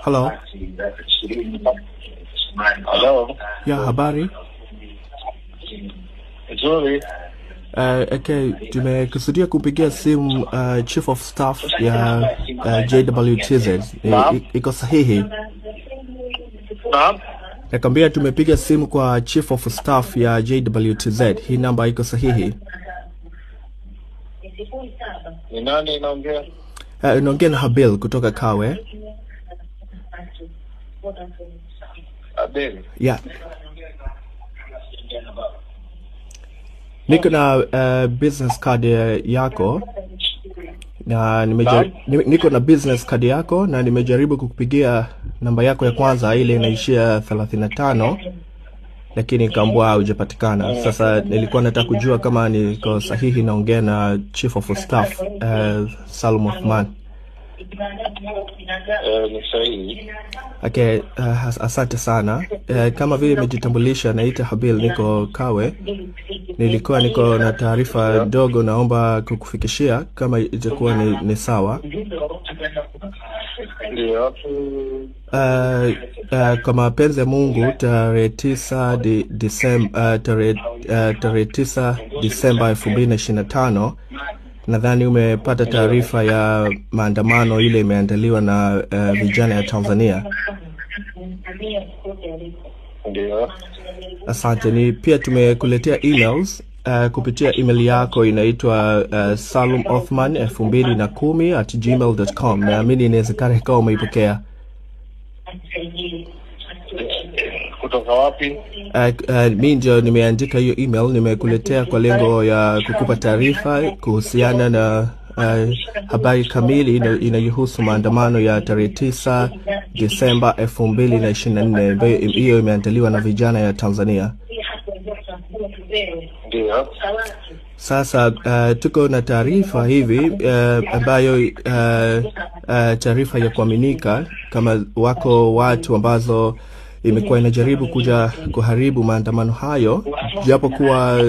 Halo. Halo. Ya, habari. Nzuri. Okay, tumekusudia kupigia simu Chief of Staff ya JWTZ. Iko sahihi? Naam. Nakwambia tumepiga simu kwa Chief of Staff ya JWTZ. Hii namba iko sahihi? Ni nani naongea? Unaongea na Habil kutoka Kawe. Habil. Yeah. Niko na business card yako na niko na business card yako na nimejaribu kukupigia namba yako ya kwanza ile inaishia 35 lakini nikaambiwa hujapatikana. Sasa nilikuwa nataka kujua kama niko sahihi naongea na Chief of Staff Salum Othman. Ni sahihi. Okay, asante sana. Kama vile nimejitambulisha, naita Habil, niko Kawe. Nilikuwa niko na taarifa ndogo naomba kukufikishia kama itakuwa ni sawa. Ndio. Kwa mapenzi ya Mungu tarehe 9 Disemba, tarehe 9 Disemba 2025, nadhani umepata taarifa ya maandamano ile imeandaliwa na vijana ya Tanzania. Ndio. Asante. Ni pia tumekuletea emails kupitia email yako inaitwa salumothman2010@gmail.com. Naamini inawezekana ikawa umeipokea. Kutoka wapi? Mimi ndio nimeandika hiyo email, nimekuletea kwa lengo ya kukupa taarifa kuhusiana na habari kamili inayohusu maandamano ya tarehe 9 Disemba 2024 ambayo hiyo imeandaliwa na vijana ya Tanzania. Ndio. Sasa tuko na taarifa hivi ambayo taarifa ya kuaminika kama wako watu ambazo imekuwa inajaribu kuja kuharibu maandamano hayo, japokuwa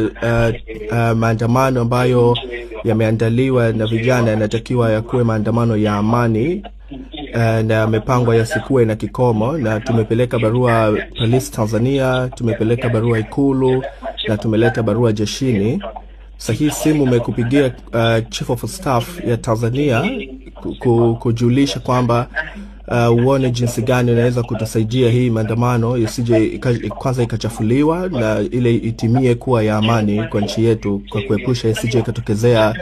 maandamano ambayo yameandaliwa na vijana yanatakiwa yakuwe maandamano ya amani na yamepangwa yasikuwe na kikomo, na tumepeleka barua Polisi Tanzania, tumepeleka barua Ikulu na tumeleta barua jeshini. Sasa hii simu imekupigia Chief of Staff ya Tanzania kujulisha kwamba uone jinsi gani unaweza kutusaidia hii maandamano isije kwanza ikachafuliwa na ile itimie kuwa ya amani kwa nchi yetu, kwa kuepusha isije ikatokezea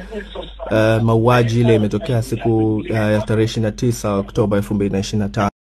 mauaji ile imetokea siku ya tarehe 29 Oktoba 2025.